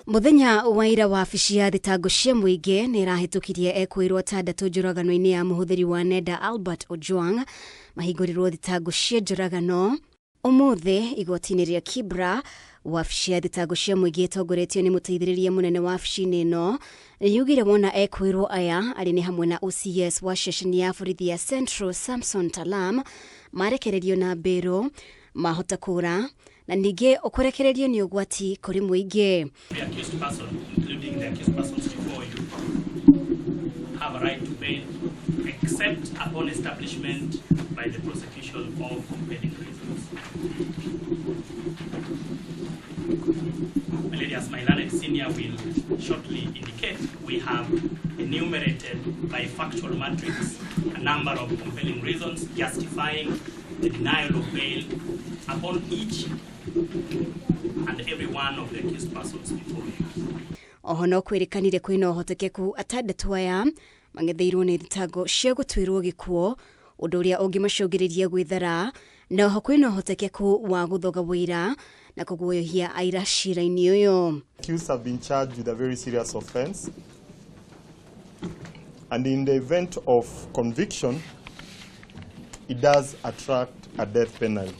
Muthenya wa ira wabici ya thitango cia mũingĩ nĩ ĩrahĩtũkirie ekwĩrwo atandatũ njũragano-inĩ ya mũhũthĩri wa nenda Albert Ojwang mahingũrĩrwo thitango cia njũragano. Ũmũthĩ igoti-inĩ rĩa Kibra, wabici ya thitango cia mũingĩ ĩtongoretio nĩ mũteithĩrĩria mũnene wabici-inĩ ĩno yugire wona ekwĩrwo aya arĩ nĩ hamwe na OCS wa ceceni ya borithi ya Central Samson Talam marekererio na mbĩrũ mahota kũra na ningĩ kũrekererio nĩ ũgwati kũrĩ mũingĩ. The accused person, including the accused persons before you, have a right to bail except upon establishment by the prosecution of compelling reasons. My lady, as my learned senior will shortly indicate, we have enumerated by factual matrix a number of compelling reasons justifying the denial of bail upon each and every one of the accused persons before you. Oho no kwĩrĩkanire kwĩna ũhotekeku atandatũ aya mang'etheirwo nĩ thitango cia gũtuĩrwo gĩkuũ ũndũ ũrĩa ũngĩmacũngĩrĩria gwĩthara na oho kwĩna ũhotekeku wa gũthoga wũira na kũguoyohia aira cira-inĩ ũyũ. Accused have been charged with a very serious offense, and in the event of conviction, it does attract a death penalty.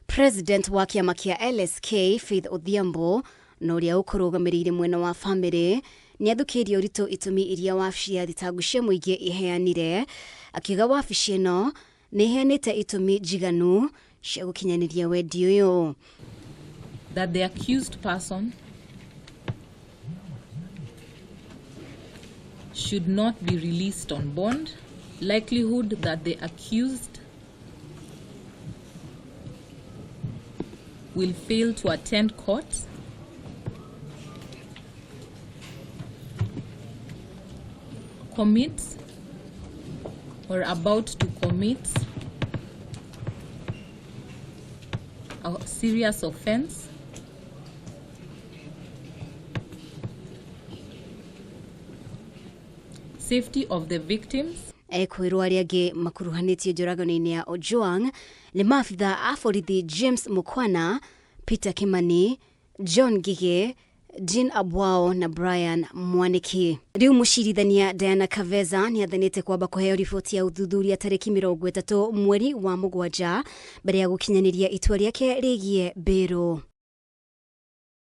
President wa kĩama kĩa LSK Faith Odhiambo na ũrĩa ũkũrũgamĩrĩire mwena wa famĩlĩ nĩ athũkĩirie ũritũ itũmi iria wabici ya thitango cia mũingĩ iheanire akiuga wabici ĩno nĩ iheanĩte itũmi njiganu cia gũkinyanĩria wendi ũyũ. That the accused person should not be released on bond, likelihood that the accused will fail to attend court, commit or about to commit a serious offense, safety of the victims. Ekwĩrwo arĩa angĩ makuruhanĩtio njũragano-inĩ ya Ojwang nĩ maabitha a borithi James Mukwana, Peter Kimani, John Ngige, Jean Abwao na Brian Mwaniki. Rĩu mũcirithania Diana Kaveza nĩ athanĩte kwamba kũheo riboti ya ũthuthuria tarĩki 30 mweri wa 7 mbere ya gũkinyanĩria itua rĩake rĩgiĩ mbĩrũ.